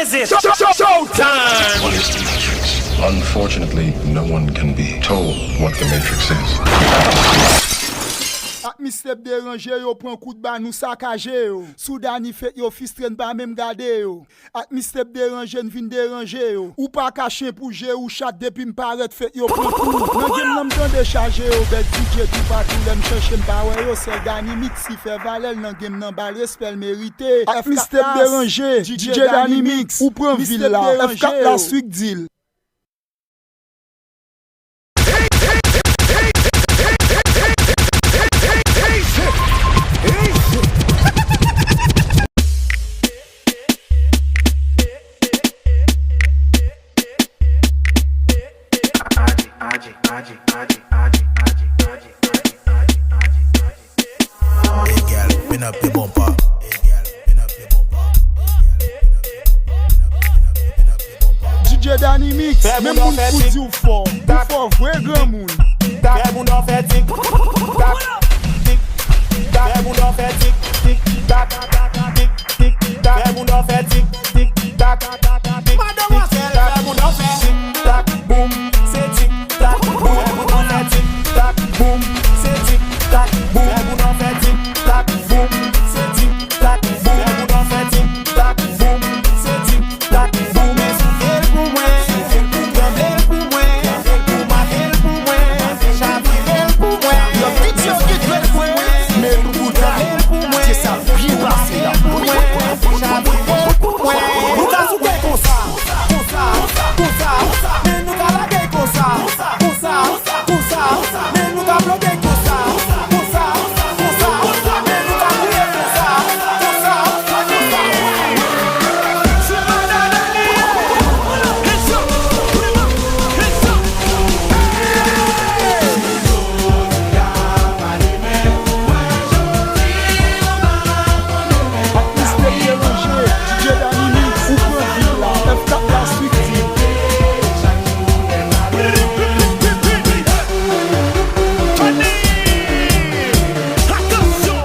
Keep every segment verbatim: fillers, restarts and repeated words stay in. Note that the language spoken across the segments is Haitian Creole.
Is it show, show, showtime? What is the Matrix? Unfortunately, no one can be told what the Matrix is. Ak mistep deranje yo pran kout ba nou sakaje yo. Sou Dani fake yo fistre n pa menm gade yo. Ak mistep deranje n vin deranje yo. Ou pa ka chen pou je ou chat depi m parèt fake yo pran kou. Nan game nan m tande chaje yo bèk DJ toupatou lè m chèche m pa wè yo sèl Dani Mix ki fè valè l nan game nan ba l respè l merite. Ak mistep deranje DJ Dani Mix ou pran vil la. F kat la swik di l. Hey girl, pin up your bumper. Hey girl, pin up your bumper. DJ Dani Mix, menm moun pou di w fò, ou fò vre granmoun. Fè moun nan fè tik tak, tik tak. Fè moun nan fè tik, tik tak, tik, tik tak. Fè moun nan fè tik, tik tak, tik, tik tak. Fè moun nan fè tik tak, boum, se tik tak, boum. Fè moun nan fè tik tak, boum, se tik tak, boum. Fè moun nan fè tik tak, boum, se tik tak, boum. Fè moun nan fè tik tak, boum, se tik tak, boum. Fè l pou mwen, tranble l pou mwen, koumache l pou mwen, chavire l pou mwen. Yo tout yo ki dwe l pou mwen, men l pou tranble l pou mwen, se sa byen pase la. Pou mwen, chavire l pou mwen. Nou ka souke konsa, konsa, konsa, men nou ka lage konsa, konsa, konsa, men nou ka bloke konsa, konsa, konsa, men nou ka kriye konsa, konsa, konsa. Ak mistè deranje, DJ Dani Mix, ou pran vil la, F kat la swik di. Tande! Atansyon!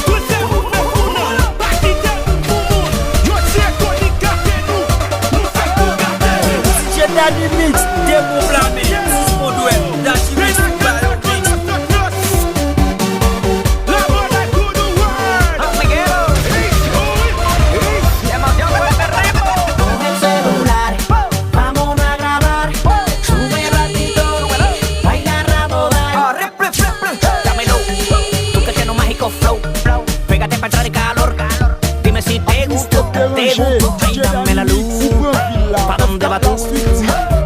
Kote ou fè pou nou, pa kite pou moun, yo tiye Tony gate nou, nou fè pou gate nou. DJ Dani Mix, demoblame, sispann dwèt, Dani Mix, ba yo mix. Mueve el celular, vámonos a grabar. Sube el ratito, baila ramo, dale. Dámelo, tú que tienes un mágico flow. Pégate pa entrar en calor. Dime si te gustó, te gustó. Ven, dame la luz. Pa donde vas tú?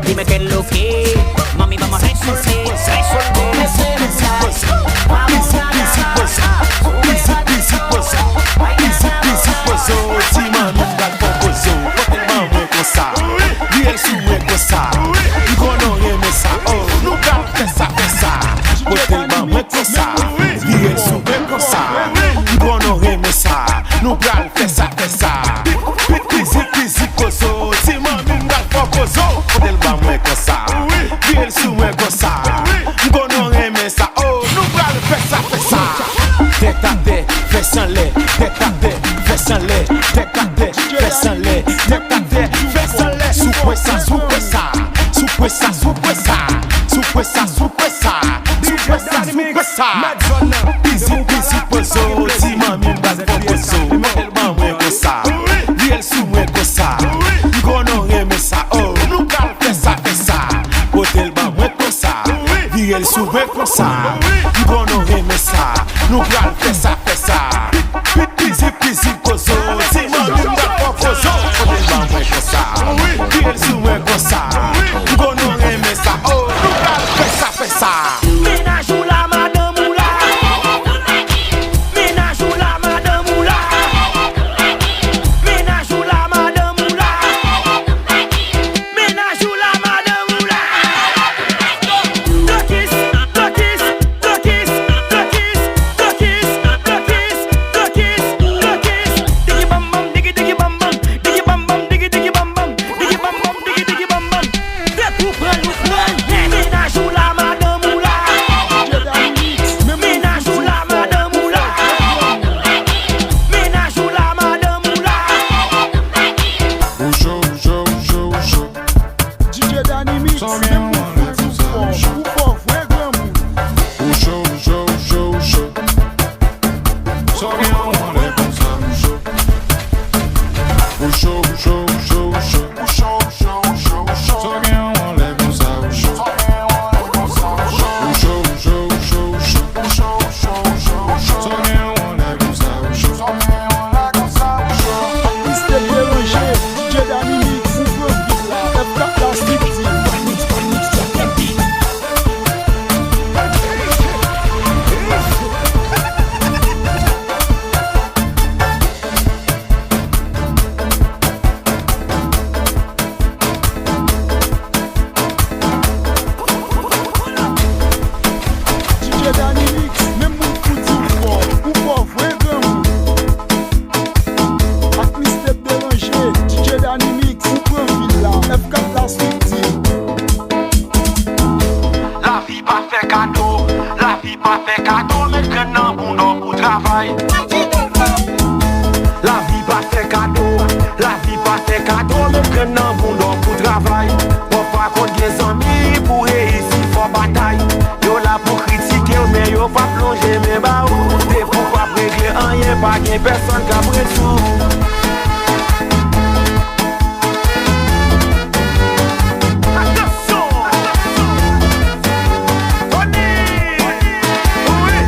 Dime qué es lo que. Mami, vamos a resolver, resolver. Easy, easy, pozo. Easy, easy, pozo. Easy, easy, pozo. Ti manmi m pral fè w pozo. Pote l ban mwen konsa. Vire l sou mwen konsa. M konnen w renmen sa. Oh, nou pral fè sa, fè sa. Pote l ban mwen konsa. Vire l sou mwen konsa. M konnen w renmen sa. Nou pral fè sa, fè sa. Pi, pi, pizi, pizi, pozo. Ti manmi m pral fè w pozo. Pote l ban mwen konsa. Vire l sou mwen konsa. M konnen w renmen sa. Oh, nou pral fè sa, fè sa. Tèt atè, fès anlè. Tèt atè, fès anlè. Tèt atè, fès anlè. Tèt atè, fès anlè. Soukwe sa, soukwe sa. Soukwe sa, soukwe sa. Soukwe sa, soukwe sa. Soukwe sa, soukwe sa. Izi, izi, pozo. Ti manmi m pral fè w pozo. Pote l ban mwen konsa. Vire l sou mwen konsa. M konnen w renmen sa. Oh, nou pral fè sa, fè sa. Pote l ban mwen konsa. Vire l sou mwen konsa. M konnen w renmen sa. Nou pral fè sa, fè sa. Pi, pi, pizi, pizi, pozo. Ti manmi m pral fè w pozo. Pote l ban mwen konsa. Vire l sou mwen konsa. M konnen w renmen sa. Oh, nou pral fè sa, fè sa. Mennaj ou la, madanm ou la. Mennaj ou la, madanm ou la. Mennaj ou la, madanm ou la. Mennaj ou la, madanm ou la. Tokis, tokis, tokis, tokis, tokis. Pa gen pèsonn k ap ret sou ou. Atansyon! Toni! Wi!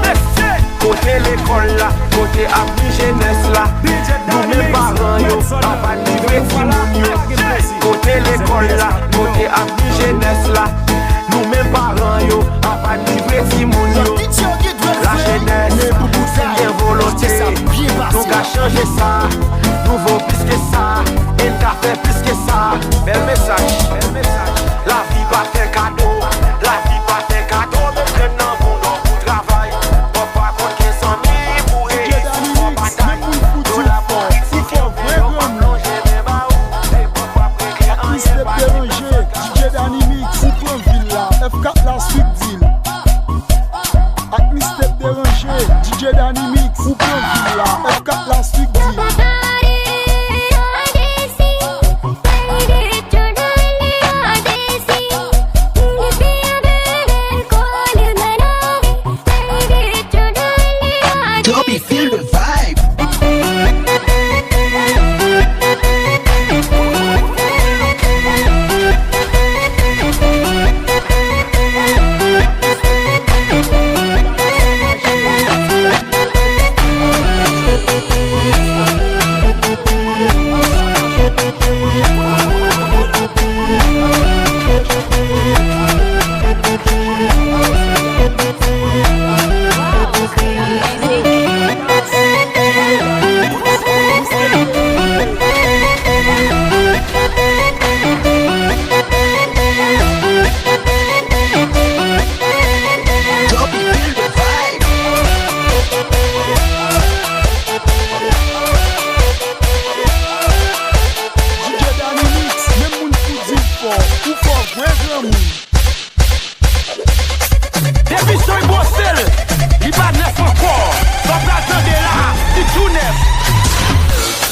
Mesye! Kote lekòl la? Kote avni jenès la? Nou menm paran yo, ann pa livre timoun yo. Kote lekòl la? Kote avni jenès la? Nou menm paran yo, ann pa livre timoun yo. Lajenès, si n gen volonte, nou ka chanje sa. Nou vo plis ke sa, e n ka fè plis ke sa. Bèl mesaj, bèl mesaj. Lavi pa fè kado, lavi pa fè kado. Met grenn nan bouda w pou travay. Fò w pa kont gen zanmi pou reyisi, fò w pa tay. Dola pa di, kè w fè yo pa plonje men ba ou. Ak Mister Deranje, D J Danny Mix, ou pran vil la. F kat la, Sweet Deal. Ak Mister Deranje, D J Danny Mix, ou pran vil la. F kat la, Sweet Deal. Toby, feel the vibe. D J Danny Mix, menm moun pou di w fò, ou fò vre granmoun. Depi son bwose l, li pa nèf ankò. Sa w pral tande la, li tou nèf.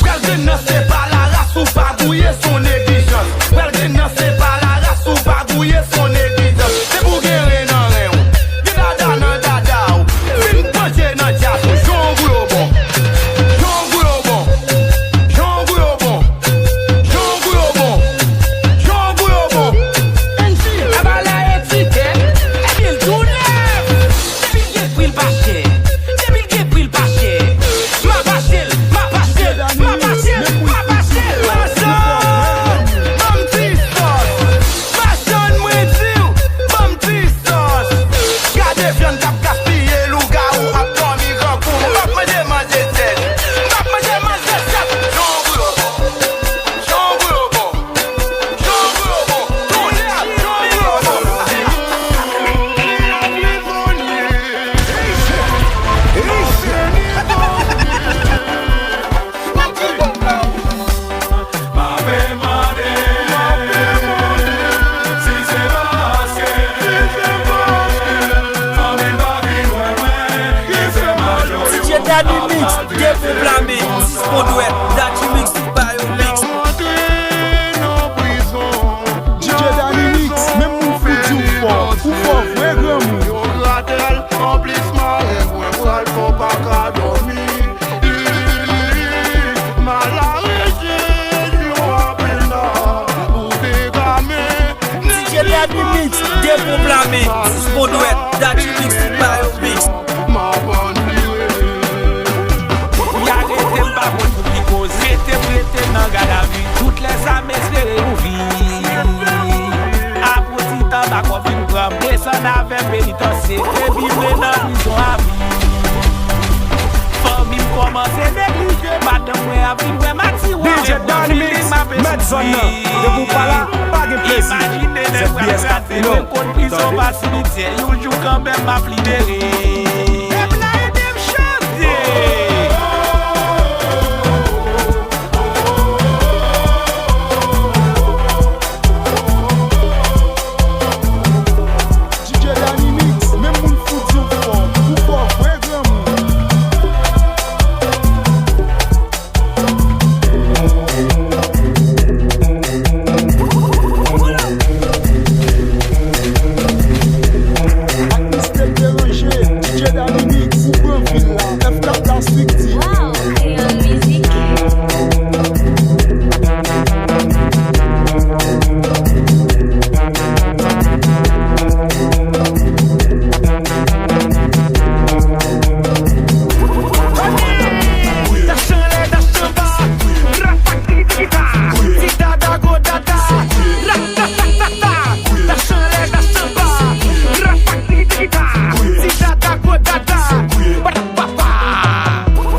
Pral grenn nan se pa laras ou pa gouye, se yon neglijans. Pral grenn nan se pa laras ou pa gouye, se yon neglijans. Se pou gen ren nan ren w, gen dada nan dada w. Fin panje nan djaz ou, jan w gouye w bon. Jan w gouye w bon. Jan w gouye w bon. Jan w gouye w bon. Jan w gouye w bon. Angie, aba la etikèt, epi l tou nèf. Depi l gen pri l pa chè. Depi l gen pri l pa chè. M ap achte l, m ap achte l, m ap achte l, m ap achte l. Machann, ban m ti sòs. Machann, mwen di w, ban m ti sòs. Gade vyann k ap gaspiye, lougawou ap dòmi grangou. M ap manje manje tèt. M ap manje manje tèt. Jan w gouye w bon. Jan w gouye w bon. Jan w gouye w bon. Tounen ak jan w gouye w bon. D J Danny Mix, dekonplame, sispon dwèt, Daddy Mix, tout pa yo mix. D J Danny Mix, menm moun pou di w fò, ou fò vre granmoun. Yo gratèl, anplis mare mwen pral fè w pa ka dòmi. Malare je yo apena pou te game. D J Daddy Mix, dekonplame, sispon dwèt, Daddy Mix, tout pa yo mix. M ap ann vire. Y a rete m pa konn pou ki koz. Rete m rete nan gadavi. Tout lèzam espere yon vi. Apranti tanbakò vin pran m. Desann avè m penitansye. Epi m nan prizon avi. Fanmi m kòmanse neglije. Madanm mwen ap vin wè m ap tiwon. D J Danny Mix, mèt zòn nan. Depi w pa la, pa gen plezi. Imajine lè m pral kraze. Mwen kot prizon pa simityè. Yon jou kanmenm m ap libere. Pèp la ede m chante. D J Danny Mix, menm moun fou di w fò, ou fò vre granmoun. Ak Mister Deranje. Pou gran vil la, F K Plastik di. Wow, Kreyòl Mizik.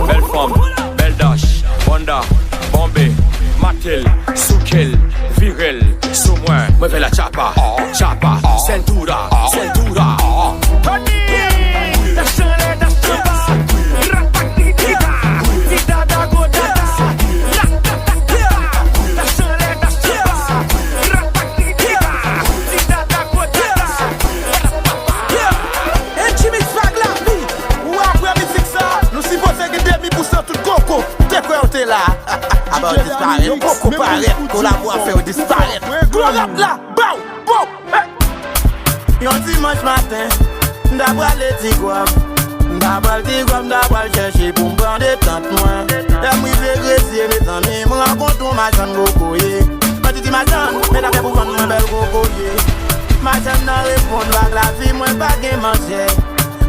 Bèl fanm, bèl dach, banda, bonbe, mate l, souke l, vire l, sou mwen, mwen fè la tchapa, tchapa, sentura, sentura. Tony! Dach anlè, dach anba, rapak li tita, tita dago dada, ratatata, dach anlè, dach anba, rapak li tita, tita dago dada. Yeah! Enchi Mix Vag Lavi, ou wè apre mizik sa, nou sipoze gen demi pousan tout koko te kwè yo te la. Aba yo disparèt, yo poko parèt, kolabo a fè yo disparèt. Gwo rap la, bow, bow, hey! Yon dimanch maten, m ta prale Ti Gwòm. M ta pral Ti Gwòm, m ta pral chèche pou m pran detant mwen. Lè m rive Gresye, mezanmi, m rankontre yon machann kokoye. Mwen di, "Ti machann, men zafè pou vann mwen bèl kokoye." Machann nan reponn, "Vag Lavi, mwen pa gen manchè."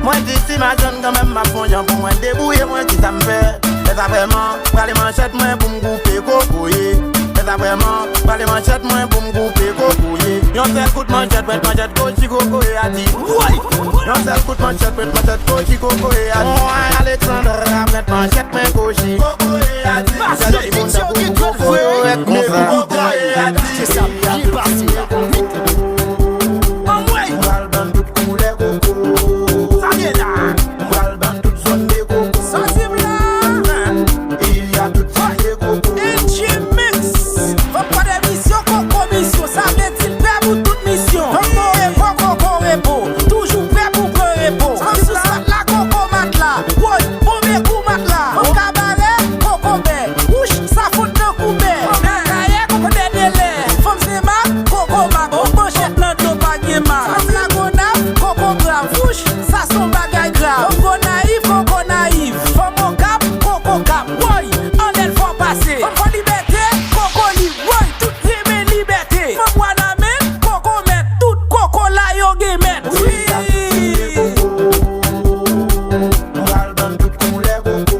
Mwen di, "Ti machann, kanmenm m ap fè yon jan pou mwen debouye mwen, kisa m fè?" Lè sa vrèman, prale manchèt mwen pou m koupe kokoye. Lè sa vrèman, prale manchèt mwen pou m koupe kokoye. Yon sèl kout manchèt, pwent manchèt, kochi kokoye a di. Woy! Yon sèl kout manchèt, pwent manchèt, kochi kokoye a di. Woy, Alexandra, pwent manchèt mwen kochi kokoye a di. Master Picture gen dwèt vre, men pou kokoye a di. Sa byen pase la. Anmwey! M pral ban tout koulè koko. Sa byen la. M pral ban tout zòn de koko. Santi m la. Il y a tout type de koko. Enchi Mix. Fòk pa de misyon, koko misyon. Sa vle di l prè pou tout misyon. Koko repo, koko repo. Toujou prè pou pran repo. Fanm sou spat la, koko matla. Woy, bonbe kou matla. Fanm kabarè, koko bè. Wouch, sa fon nan koubè. Fanm Akayè, koko dènye lè. Fanm Senmak, koko mak. Fanm Manchèt nan do pa gen mak. Fanm Lagonav, koko grav. Wouch, sa se yon bagay grav. Fanm Gonayiv, koko nayiv. Fanm Okap, koko kap. Woy, anlè l fò pase. Fanm Fò Libète, koko lib. Woy, tout renmen libète. Fanm Wanament, koko mèt. Tout koko la yo gen mèt. Wi. M pral ban tout koulè koko.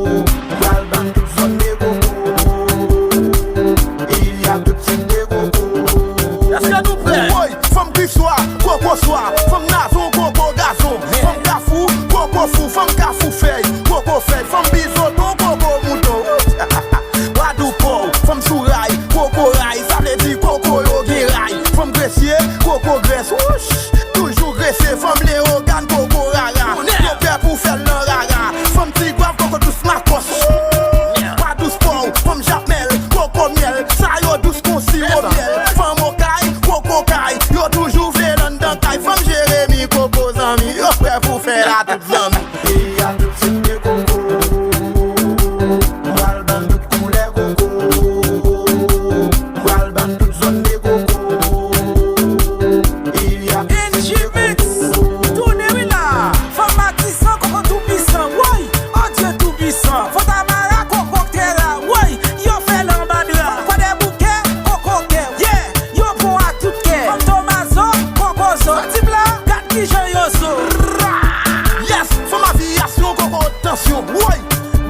M pral ban tout zòn de koko. Il y a tout type de koko. Èske nou prè? Woy, fanm Kriswa, koko swa. Fanm Nazon, koko gazon. Fanm Kafou, koko fou. Fanm Kafou fèy, koko fèy. Fanm Bizoton, koko mouton. Gwadloup, fanm sou ray, koko ray. Sa vle di koko yo gen ray. Fanm Gresye, koko grès. Wouch! Toujou grese, fanm Leyogàn, koko rara. Yo prè pou fè l nan rara. Fanm Ti Gwav, koko dous makòs. Gwadous Pòw, fanm Jakmèl, koko myèl. Sa yo dous kon siwo myèl. Fanm Okay, koko kay. Yo toujou vle l anndan kay. Fanm Jeremi, koko zanmi. Yo prè pou fè l a tout zanmi. Peyi a tout tip de koko. M pral ban tout koulè koko. M pral ban tout zòn de koko. Il y a Enchi Mix, tounen wi la. Fanm Matisan, koko toupisan. Woy, oh Dieu tout puissant. Fontamara, koko k te la. Woy, yo fè l anba dra. Kwadèboukè, koko kè. Yeah, yo bon a tout kè. Fanm Tomazo, koko zo. Santi m la, gad kijan yo zo. Yes, fanm Aviyasyon, koko tansyon. Woy,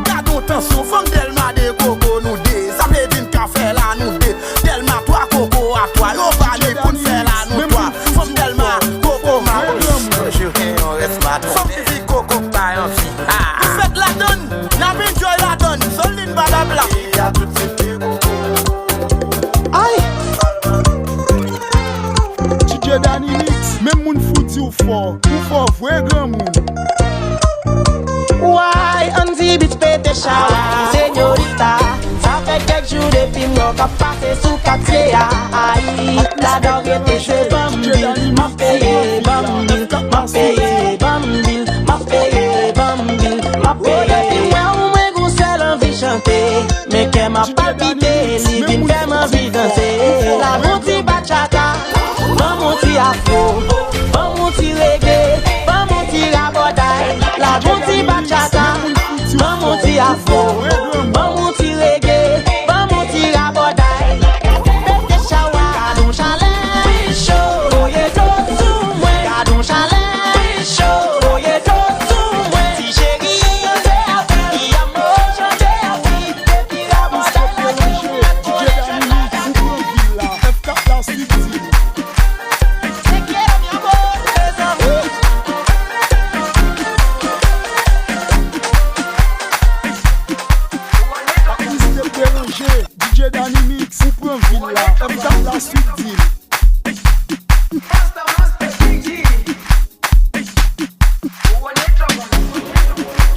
gad on tansyon. Fanm Dèlma de koko nou de. Sa vle di n ka fè la nou de. Dèlma twa koko a twa. Yo pa ni pou n fè la nou twa. Fanm Dèlma, koko ma. Toujou gen yon rès ma twonpe. Fanm ki di koko pa yon fi. Ah. Nou fèt ladann, n ap enjoy ladann. Solin badabla. Ay! D J Dany Mix, menm moun fou di w fò, ou fò vre granmoun. Way, Andy Beats pete chawa, senyorita. Sa fè kèk jou depi m wè w k ap pase sou katye a. Ay, ladan w rete se banm bil, m ap peye banm bil, m ap peye banm bil, m ap peye banm bil, m ap peye. Depi m wè w, mwen gon sèl anvi chante. Men kè m ap palpite, li vin fè m anvi danse. Ban m on ti bachata, ban m on ti afro, ban m on ti reggae, ban m on ti rabòday.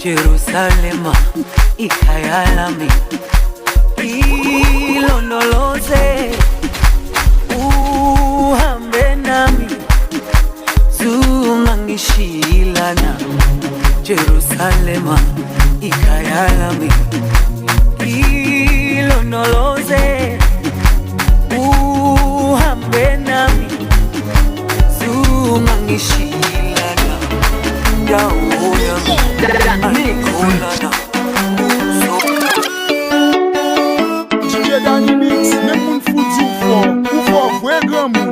Jerusalema, ikhaya lami, ilondoloze, uhambe nami, zungangishilana. Jerusalema, ikhaya lami, ilondoloze, uhambe nami, zungangishilana. Ndawo yami, anikholana. DJ Danny Mix, menm moun fou di w fò, ou fò vre granmoun.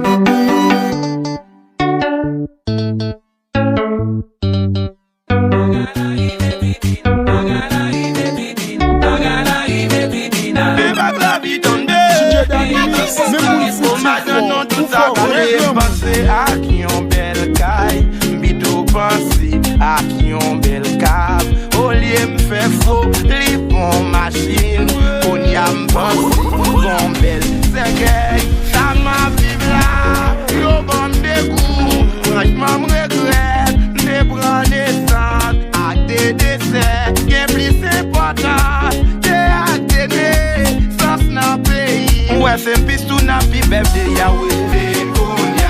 Panse ak yon bèl kay, m pito panse ak yon bèl kab. Olye m fè fo, li pran machin. Kounye a m panse gon bèl sèkèy. Sa m ap viv la, yo ban m degou. Franchman, m regrèt, m te pran nesans ak de desè. Gen plis enpòtans ke ak de nesans nan peyi. Ou wè se m pis tou n ap pi bèf de Yahweh. Vin kounye a,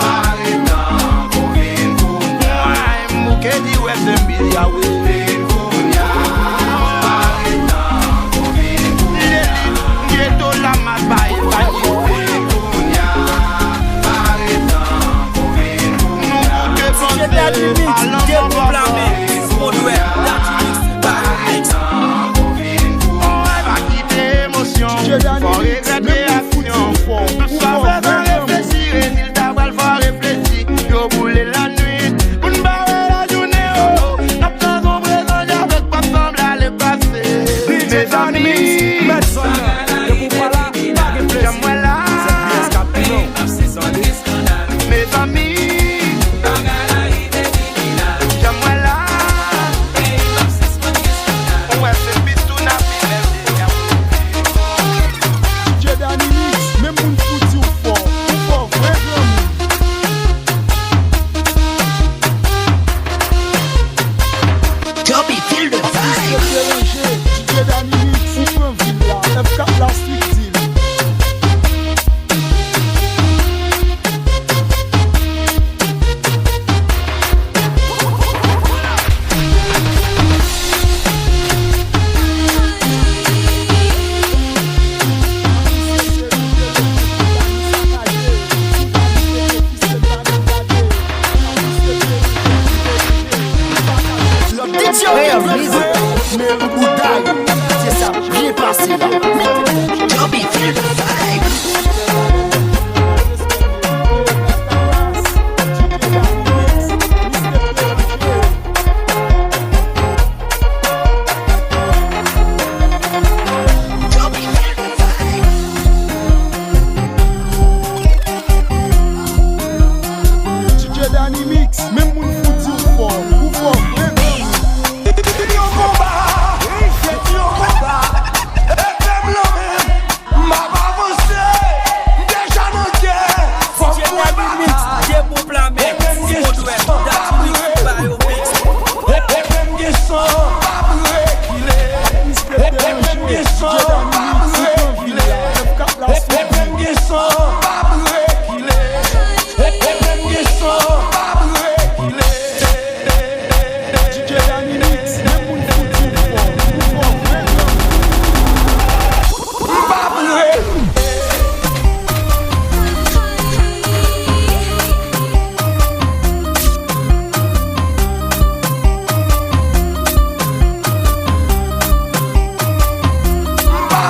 pa ret ankò, vin kounye a. Mwen, m bouke di wè se m pis Yahweh. Vin kounye a, pa ret ankò, vin kounye a. Lelis, geto la m ap bay, bay. Vin kounye a, pa ret ankò, vin kounye a. Nou koute panse a lanmò papa. Daddy Mix, Daddy Mix, pa kite emosyon, fò regrèt reyaksyon. Sa fè san reflechi, rezilta pral fè w reflechi. Yo boule lannwit, pou n pa wè lajounen, oh. N ap tann yon prezan, avèk pa sanble ale pase. Mezanmi, mèt zòn nan, depi w pa la, pa gen plezi. Janm wè la. Mezanmi, janm wè la. Ou wè se pis tou n ap viv. DJ Danny Mix, menm moun fou di w fò, ou fò vre granmoun. Joby feel the vibe. Artist yo deranje, DJ Danny Mix, ou pran vil la, F kat la strict deal. Reyèl mizik, men bouda yo, se sa byen pase la. Joby feel the vibe. DJ Danny Mix, menm moun fou di w fò, ou fò vre menm. Yon konba, yon konba, epi m lanmen, m ap avanse, m deja nan gè, fòk mwen batay. Epi m gen san, pa m rekile. Epi m gen san, pa m rekile. Epi m gen san, pa m rekile. Epi m gen san, pa m rekile. DJ Danny Mix, menm moun fou di w fò, ou fò vre granmoun. M pa prè. M pa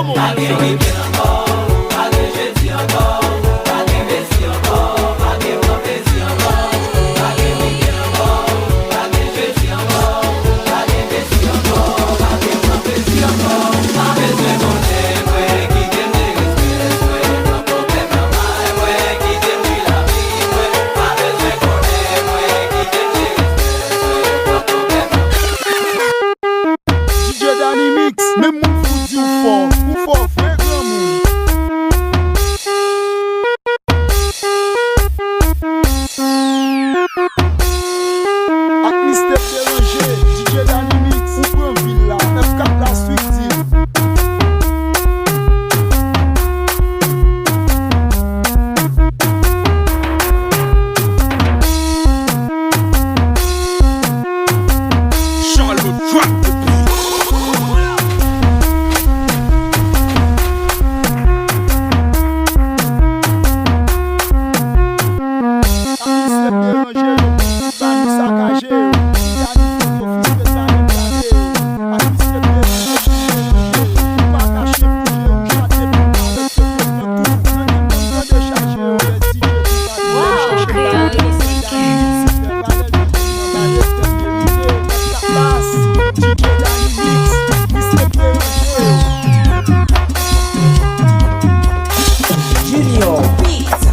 D J Danny Mix, menm moun fou di w fò, ou fò vre granmoun. Ak Mister Deranje, D J Danny Mix, ou pran vil la, F kat la switi. Charlot drop the beat. Ak Mister Deranje yo, Dani sakaje yo, Dani foto fiske sa menm gade yo. Ak Mister Deranje, Deranje, ou pa kache bouje, ou chate pou avèk se pwòp nan tou. Nan gen moun nan dechaje yo, lè D J tou gade yo, chèche gade yo. Junior Beats.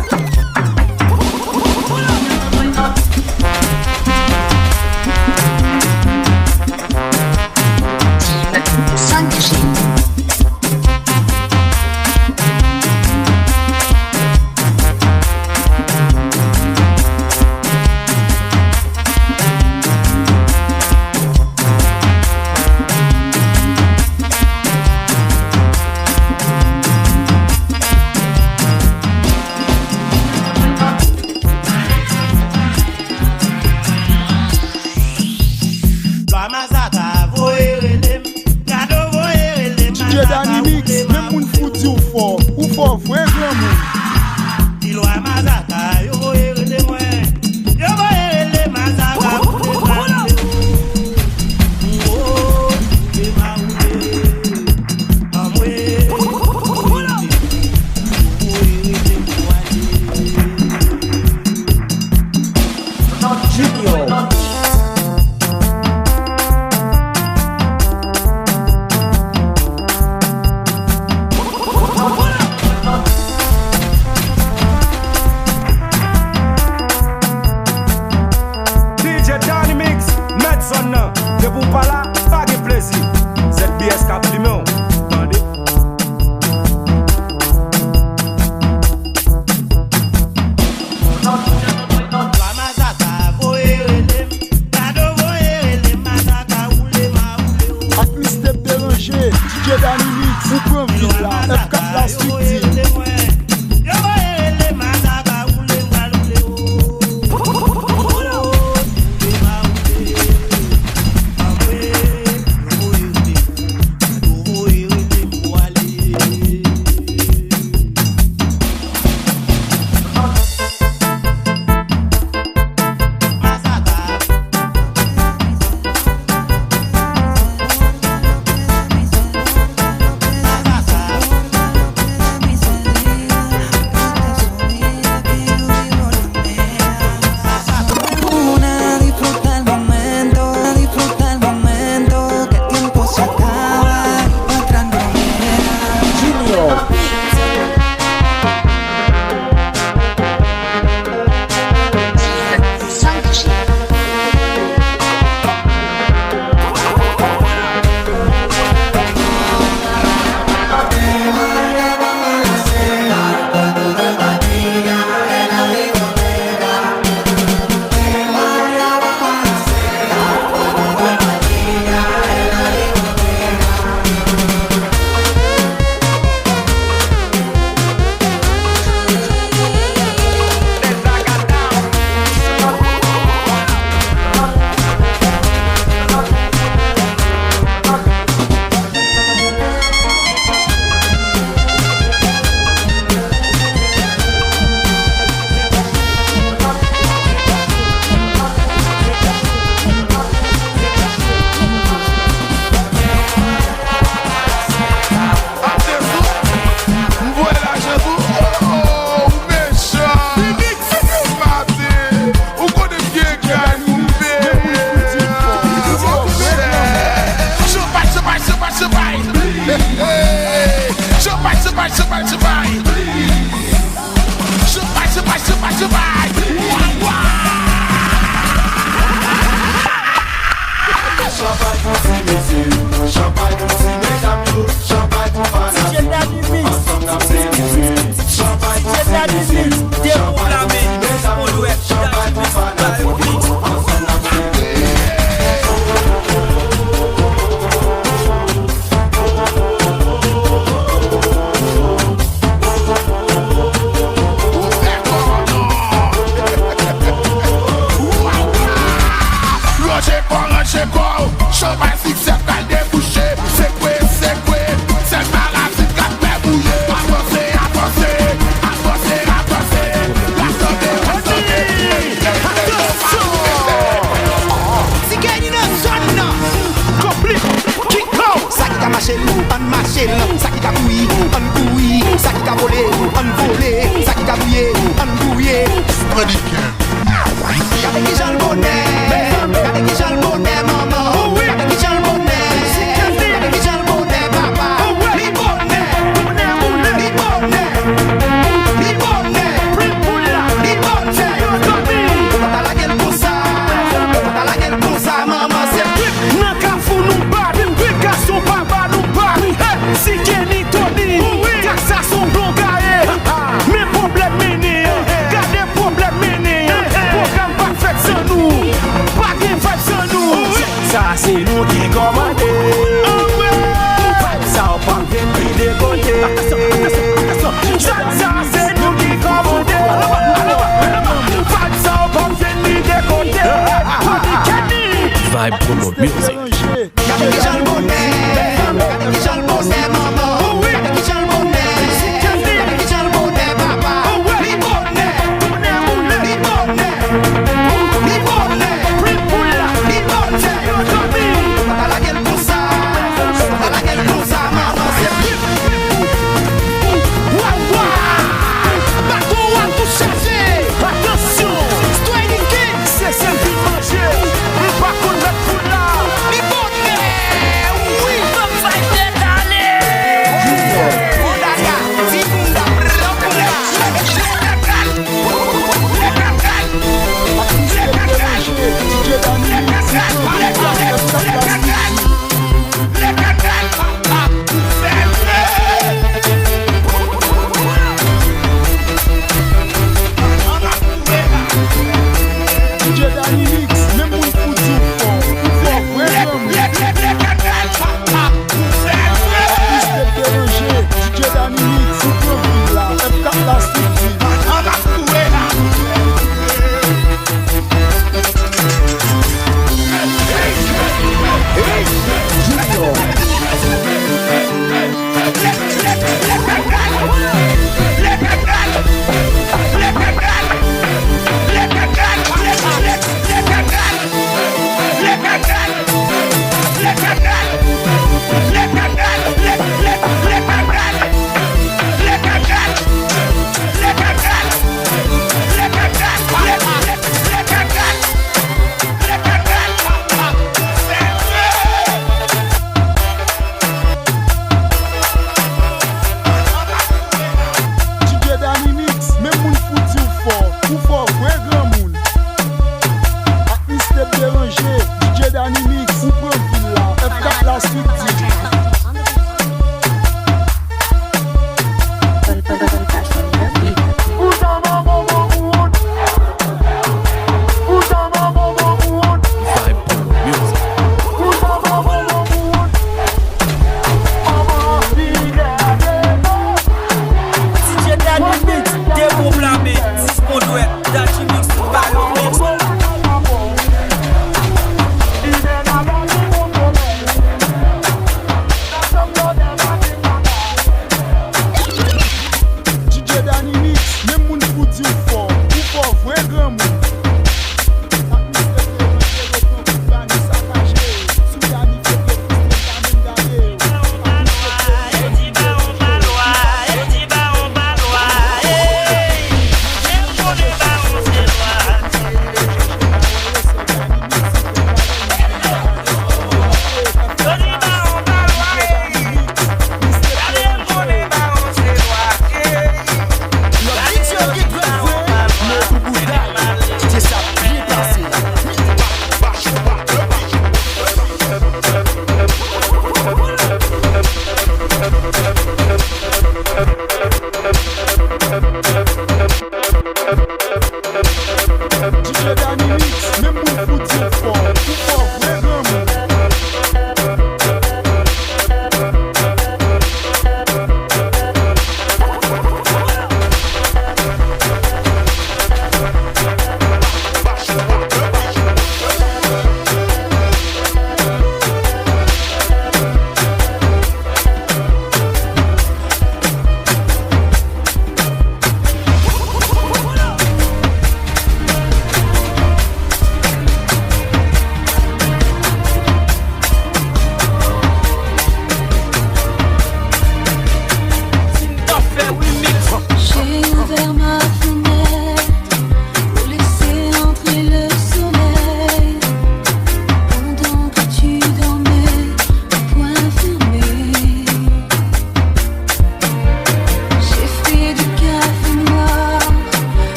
Team Sanjay. Lwa Mazaka voye rele m, Gado voye rele m, D J Dany Mix, menm moun fou di w fò, ou fò vre granmoun. Ti lwa Mazaka, yo voye rele mwen. Yo voye rele Mazaka pou te pa rele w. Ou o, pou te pa rele. Anmwe, voye rele m, voye rele m pou ale. Junior. D J Dany Mix, mèt zòn nan. Depi w pa la, pa gen plezi. Z B S k ap plimen w. Tande. Ak Mister Deranje, D J Dany Mix, ou pran vil la, F kat la switi. Chanpay pou ti mesye yo, chanpay pou ti medam yo, chanpay pou fanatik yo. Ansanm n ap selebre. Chanpay pou ti mesye yo, chanpay pou ti medam yo, chanpay pou fanatik yo. Ansanm n ap selebre. Ranje kò, ranje kò, chanpay siksè pral debouche. Sekwe, sekwe, sèl maladi k ap fè bouye. Avanse, avanse, avanse, avanse. Rasanble, rasanble. Atansyon! Ti Kenny nan zòn nan. Konpli. Kick out. Sa ki ka mache l, ann mache l. Sa ki ka kouri, ann kouri. Sa ki ka vole, ann vole. Sa ki ka bouye, ann bouye. Gade kijan l bonè, gade kijan l bonè, manman. Gade kijan l bonè, gade kijan l bonè, papa. Li bonè, li bonè, li bonè, li bonè. Ou pa ta lage l konsa, ou pa ta lage l konsa, manman, se trip. Nan kafou nou bat, gason pa ba nou bat. Hey, si Kenny Tony, Texas on blon gaye. Men pwoblèm mennen an, gade pwoblèm mennen an. Pwogram pa fèt san nou, pa gen vibe san nou. Sa se nou ki kòmande. Vibe sa w pa vin li dekote. Sa, sa se nou ki kòmande. Vibe Promo Music. Gade kijan l bonè, gade kijan l bonè, manman. Gade kijan l bonè, gade kijan l bonè, papa. Li bonè, li bonè, li bonè, li bonè. Ou pa ta lage l konsa, ou pa ta lage l konsa, manman, se Wa, wa! Baton an tou chaje! Atansyon! Straight King! Se sèl vin manje! M pa konn lòt foul la! Li bonè! Wi! Fòk faytè ale! Junior! Odada! Ti bunda! Lòt foul la! D J Danny Mix, menm moun pou di w fò, ou fò vre granmoun. Atis Tèt Deranje, D J Danny Mix, ou pran vil la, F kat la switi. D J Danny Mix, menm moun pou di w fò, ou fò vre granmoun. Ak Mister Deranje, D J Danny Mix, ou pran vil la, F kat la switi. Vibe Promo Music. D J Danny Mix, de bon blamen, dis bon dwèt, Danny Mix, balon mix.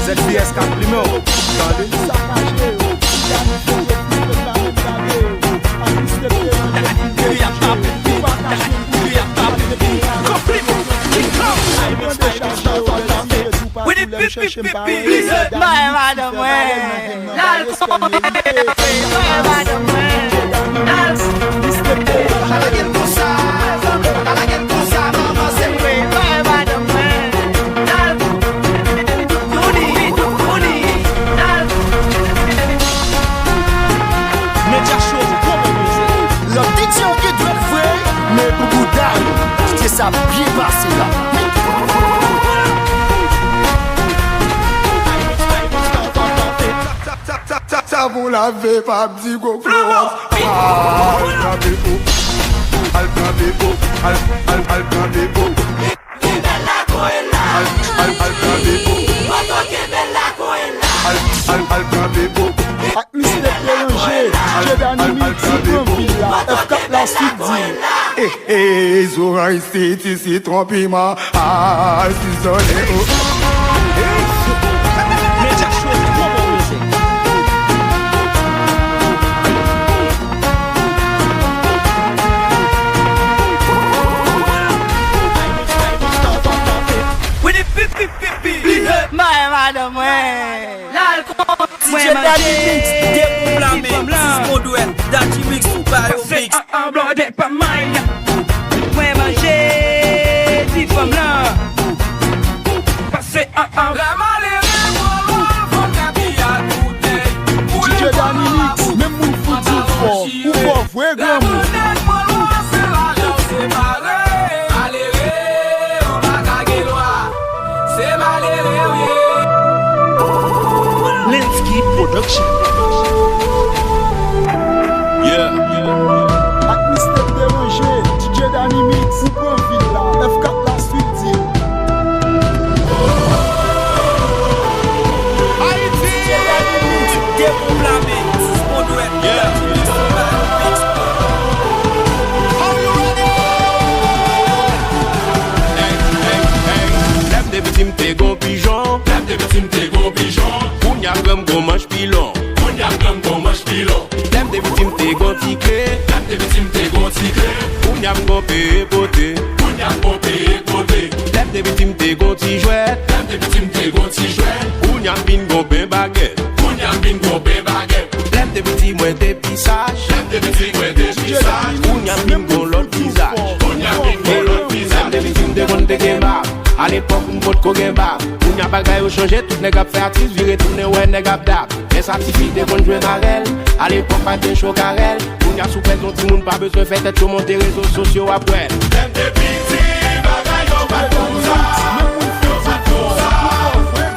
Z B S k ap plimen w. Tande. Mwen madanm mwen. Lal konprann. Mwen madanm mwen. Lal. Mwen madanm mwen. Lal. Medya Show, bon bon mizik. Lòt D J ou gen dwèt vre, men pou bouda yo. Kite sa byen pase la. Sa pou lave pa di gwo flowaz. Al kanpe ou, al kanpe ou, al, al, al kanpe ou. Al, al, al kanpe ou. Al, al, al kanpe ou. Ak Mister Deranje, D J Dynamix, ou pran vil la. F kat la, Sweet Deal. Eh, eh, zoranj, sitron, piman. Ah, si zone, oh. Medya Show, bon bon mizik. Mwen madanm mwen. Lal konprann. Mwen manje ti fanm lan. Sispann dwèt, Daddy Mix ou ba yo mix. An blòdè pa may. Mwen manje ti fanm lan. Pase an an. Lè malere pran lwa, fò kapi a koute. D J Dynamix, menm moun fou di w fò, ou fò vre granmoun. Lè malere pran lwa, se lajan w separe. Malere, ou pa ka gen lwa. Se malere w ye. Lensky Production. Yeah. Ak Mister Deranje, D J Dynamix, ou pran vil la. F kat la, Sweet Deal. Ayiti! D J Dynamix, dekonplame, sispann dwèt. Yeah. How you ready? Hey, hey, hey. Lè m te piti, m te gon pijon. Lè m te piti, m te gon pijon. Kounye a, granm gon manch pilon. Kounye a, granm gon manch pilon. Lè m te piti, m te gon ti kle. Lè m te piti, m te gon ti kle. Kounye a, m gon peye pote. Kounye a, m gon peye pote. Lè m te piti, m te gon ti jwèt. Lè m te piti, m te gon ti jwèt. Kounye a, m vin gon pen bagèt. Kounye a, m vin gon pen bagèt. Lè m te piti, mwen te pi saj. Lè m te piti, mwen te pi saj. Kounye a, m vin gon lòt vizaj. Kounye a, m vin gon lòt vizaj. Lè m te piti, m te konn te gen bab. Alepòk, m potko gen bab. Kounye a, bagay yo chanje, tout nèg ap fè atis, vire tounen wè nèg ap dab. Lè sa tifi te konn jwe marèl, alepòk pa t gen cho karèl. Kounye a, si w pèt yon timoun, pa bezwen fè tèt cho monte rezo sosyo w ap wè. Lè m te piti, bagay yo pa t konsa. Yo pa t konsa.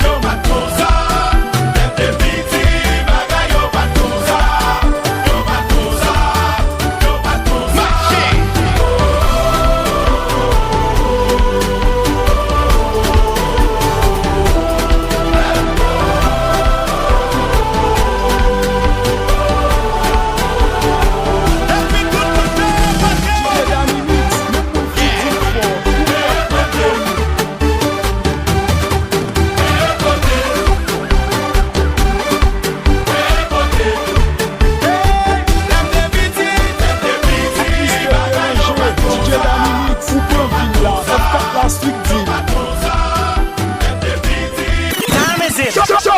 Yo pa t konsa. Lè m te piti, bagay yo pa t konsa. Yo pa t konsa. Yo pa t konsa. Mache!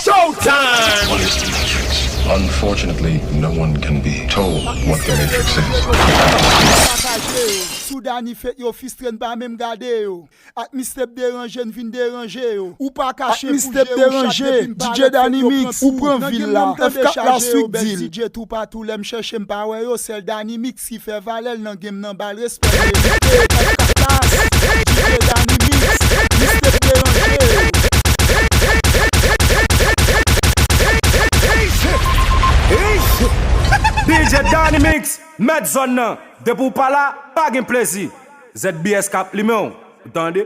Showtime! Unfortunately, no one can be told what the Matrix is. Pataje yo. Sou Dany fèt yo, Fistren pa menm gade yo. Ak Mister Deranje n vin deranje yo. Ou pa kache pou je yo, chak depi m parèt fèt yo pran tou. Nan game nan m tande chaje yo, bèl D J toupatou, lè m chèche m pa wè yo, sèl Dany Mix ki fè valè l nan game nan, ba l respè l merite. F kat la, D J Dany Mix, Mister Deranje. D J Dany Mix, mèt zòn nan. Depi w pa la, pa gen plezi. Z B S k ap limen w. Ou tande?